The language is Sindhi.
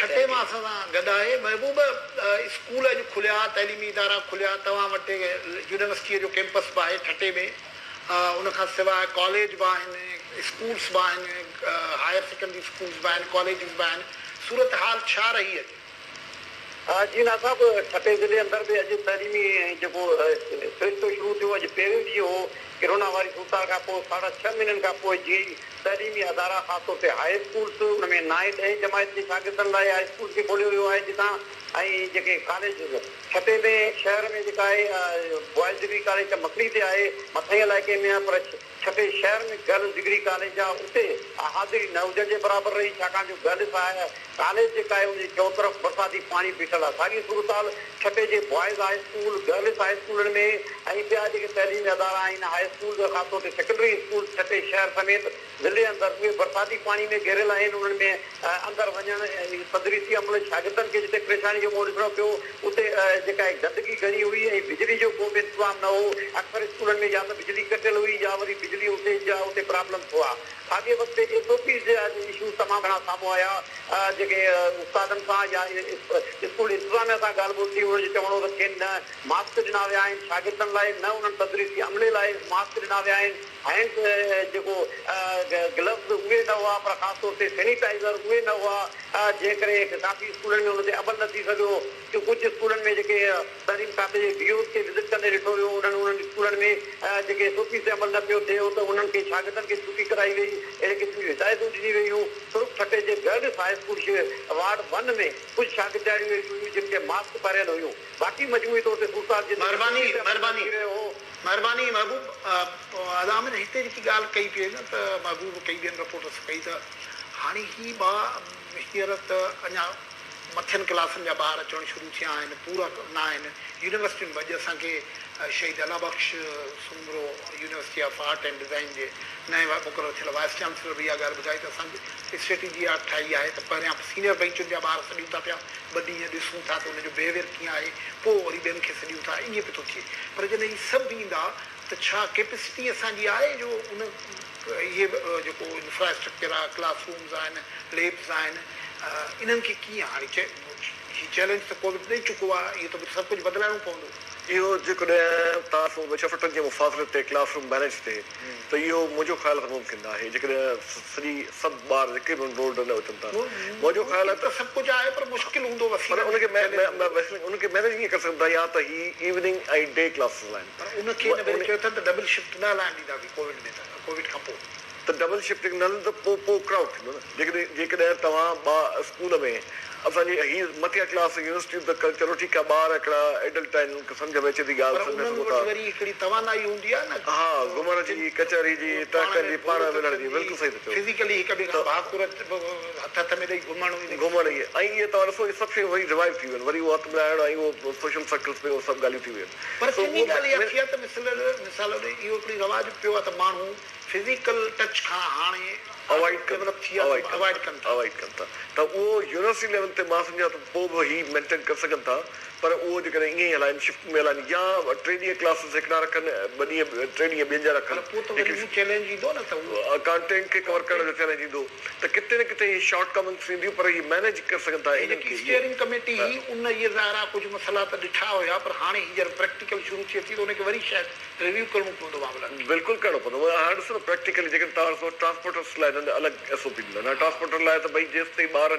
ٺٽي مان اسان سان گڏ آهي. محبوب اسڪول اڄ کليا، تعليمي ادارا کليا، توهان وٽ يونيورسٽيء جو ڪيمپس به آهي ٺٽي ۾، ان کان سواء ڪاليج به آهن، اسڪولس به آهن، هائير سيڪنڊري اسڪولس به آهن، ڪاليجز به آهن، صورتحال ڇا رهي اڄ؟ جي نه صاحب، ٺٽي ضلعي اندر به اڄ تعليمي جيڪو سرشتو شروع ٿيو، اڄ پهريون ڏينهن هو، ڪرونا واري صورتحال کان پوء ساڍا ڇهه مهينن کان پوء جيئن ئي تعليمي ادارا خاص طور تي هاء اسڪولس ان ۾ نائين ڏهين جماعت جي شاگردن لاء هاء اسڪولس کي کوليو ويو آهي جتان ۽ جيڪي ڪاليجز ٺٽي ۾ شهر ۾ جيڪا آهي بوائز ڊگري ڪاليج ته مڪلي تي آهي مٿئين علائقي ۾ آهي پر ٺٽي شهر ۾ گرلز ڊگري ڪاليج آهي اتي حاضري نه هجڻ جي برابر رهي ڇاڪاڻ جو گرلز هاء ڪاليج جيڪا آهي ان جي چؤطرف برساتي پاڻي بيٺل آهي. ساڳي صورتحال ٺٽي جي boys high school, girls high اسڪولن ۾ ۽ ٻيا جيڪي تعليمي ادارا آهن، هاء اسڪولز خاص طور تي سيڪنڊري اسڪولز ٺٽي شهر سميت ضلعي اندر اهي برساتي پاڻي ۾ گهيريل آهن، انهن ۾ اندر وڃڻ ۽ تدريسي عملي شاگردن کي جتي پريشاني جو منهن ڏسڻو پيو اتي جيڪا آهي گندگي گهڻي هئي ۽ بجلي جو ڪو به انتظام نه هو، اڪثر اسڪولن ۾ يا ته بجلي ڪٽيل هئي يا وري بجلي اتي جا اتي پرابلمز هئا. ساڳئي وقت تي ايس او پيز جا اشوز تمام گهڻا سامهون آيا، جيڪي استادن سان يا اسڪول انتظاميا سان ڳالهه ٻولهه ٿي انهن جو چوڻ هو ته کين نه ماسڪ ڏنا ويا آهن شاگردن لاء نه انهن تدريسي عملي لاء ماسڪ ڏنا ويا آهن هينڊ جيڪو گلوز اهي نه هئا پر خاص طور تي سينيٽائيزر اهي نه هئا جنهن ڪري ڪافي اسڪولن ۾ ان تي عمل نه ٿي سگهيو ڪجهه اسڪولن ۾ جيڪي تعليم کاتي جي ڊي اوز کي وزٽ ڪندي ڏٺو ويو انهن انهن اسڪولن ۾ جيڪي ايس او پيز تي عمل نه پيو ٿئي ته انهن کي شاگردن کي ڇٽي ڪرائي وئي اهڙي قسم جون هدايتون ڏني ويون صرف ٺٽي جي girls high school ward one ۾ ڪجهه شاگردياڻيون اهڙيون هيون جن کي ماسڪ پهريل هيون باقي مجموعي طور تي صورتحال جتي ايس او مھرباني پيز تي عمل نه مھرباني ٿي رهيو هو. مھرباني محبوب ادا عامر ھتي جيڪي ڳالھ ڪئي پئي نه ته محبوب ڪئي ٻين رپورٽرس ڪئي ته ھاڻي ھي ٻا ھينئر ته اڃا مٿين ڪلاسن جا ٻار اچڻ شروع ٿيا آهن، پورا نه آهن، يونيورسٽين به اڄ اسان کي Shaheed Allah Bakhsh Soomro university of art and design جي نئين مقرر ٿيل وائيس چانسلر به اها ڳالهه ٻڌائي ته اسان اسٽريٽجي اها ٺاهي آهي ته پهريان سينئر بئنچن جا ٻار سڏيون ٿا پيا ٻه ڏينهن ڏسون ٿا ته ان جو بهيويئر ڪيئن آهي پوء وري ٻين کي سڏيون ٿا ائين پيو ٿو ٿئي پر جڏهن هي سڀ ايندا ته ڇا ڪيپسٽي اسان جي آهي جو ان اهي جيڪو انفراسٽرڪچر آهي ڪلاس رومز آهن ليبز آهن انهن کي ڪيئن هاڻي هي چئلينج ته ڪووڊ ڏئي چڪو آهي اهو ته سڀ ڪجهه بدلائڻو پوندو. اهو جيڪڏهن ڪلاس روم ۾ ڇهه فٽن جي مفاصلي تي ڪلاس روم مئنيج ٿئي ته اهو منهنجو خيال ته ممڪن ناهي جيڪڏهن سڄي سڀ ٻار هڪ ئي روڊ نه اچن ٿا منهنجو خيال آهي ممڪن ته سڀ ڪجهه آهي پر مشڪل هوندو پر وسيلن ان کي جو چئلينج هوندو. ان کي مئنيج ڪيئن ڪري سگهن ٿا يا ته هي ايوننگ ۽ ڊي ڪلاسز هلائن. پر ان کي هن ڀيري چيو اٿن ته ڊبل شفٽ نه هلائڻ ڏينداسين ڪووڊ ۾ ته ڪووڊ کان پوء. ته ڊبل شفٽنگ نه هلندي ته پوء پوء ڪرائوڊ ٿيندو نه جيڪڏهن جيڪڏهن توهان ٻا اسڪول ۾ اسان جي هي مٿيان ڪلاس يونيورسٽيون ته چلو ٺيڪ آهي ٻار هڪڙا ايڊلٽ آهن انهن کي سمجهه ۾ اچي ٿي پر ڳالهه سمجهي انهن سگهو وٽ ٿا. وري هڪڙي توانائي هوندي آهي نه ها گهمڻ جي ڪچهري جي اهي پاڻ ٽهڪن ۾ جي پاڻ ڀوڳ ۾ ملڻ ڪن جي جي بلڪل صحيح ٿا چئو فزيڪلي هڪ ٻئي ته کان ڀاڪر هٿ هٿ ۾ ڏئي گهمڻ ان قسم گهمڻ اهي ۽ اهي توهان ڏسو اهي سڀ شيون وري ريوائيو ٿي ويون آهن وري اهو هٿ ملائڻ ۽ اهو سوشل سرڪلز ۾ اهو سڀ ڳالهيون ٿي ويون آهن پر سو چڱي اهو ڳالهه اها ٿي آهي ته مثل مثال اهو هڪڙي رواج پيو آهي ته ماڻهو فزيڪل ٽچ کان هاڻي اوائڊ عادت ڪن ڊولپ ٿي آهي اوائڊ ته ڪن اوائڊ ٿا ڪن ٿا. اوائڊ ڪن ٿا ته اهو يونيورسٽي ليول تي مان سمجهان ٿو پوء به هي مينٽين ڪري سگهن ٿا پر اهو جيڪڏهن ائين ئي هلائن شفٽ ۾ هلائن يا ٽي ڏينهن ڪلاسز هڪڙا رکن ٻه ڏينهن ٽي ڏينهن ٻين جا پر رکن پوء ته وري هڪڙي اهو چئلينج ايندو نه ته هو ڪانٽينٽ کي ڪور ڪرڻ جو ڪانٽينٽ چئلينج ايندو ته ڪٿي نه ڪٿي هي شارٽ ڪمنگس ٿينديون پر هي مينيج ڪري سگهن ٿا هي انهن جيڪي کي اهو اسٽيئرنگ ڪميٽي هئي ان اهي ظاهر آهي ڪجهه مسئلا ته ڏٺا هيا پر هاڻي هي جڏهن پريڪٽيڪل شروع ٿئي ٿي ته ان کي وري شايد ريويو ڪرڻو پوندو معاملن کي. بلڪل ڪرڻو پوندو هاڻ ڏسو نه پريڪٽيڪلي جيڪڏهن توهان ڏسو ٽرانسپورٽرس لاء هنن الڳ ايس او پي ڏنو آهي ٽرانسپورٽر لاء ته ڀئي جيستائين ٻارن.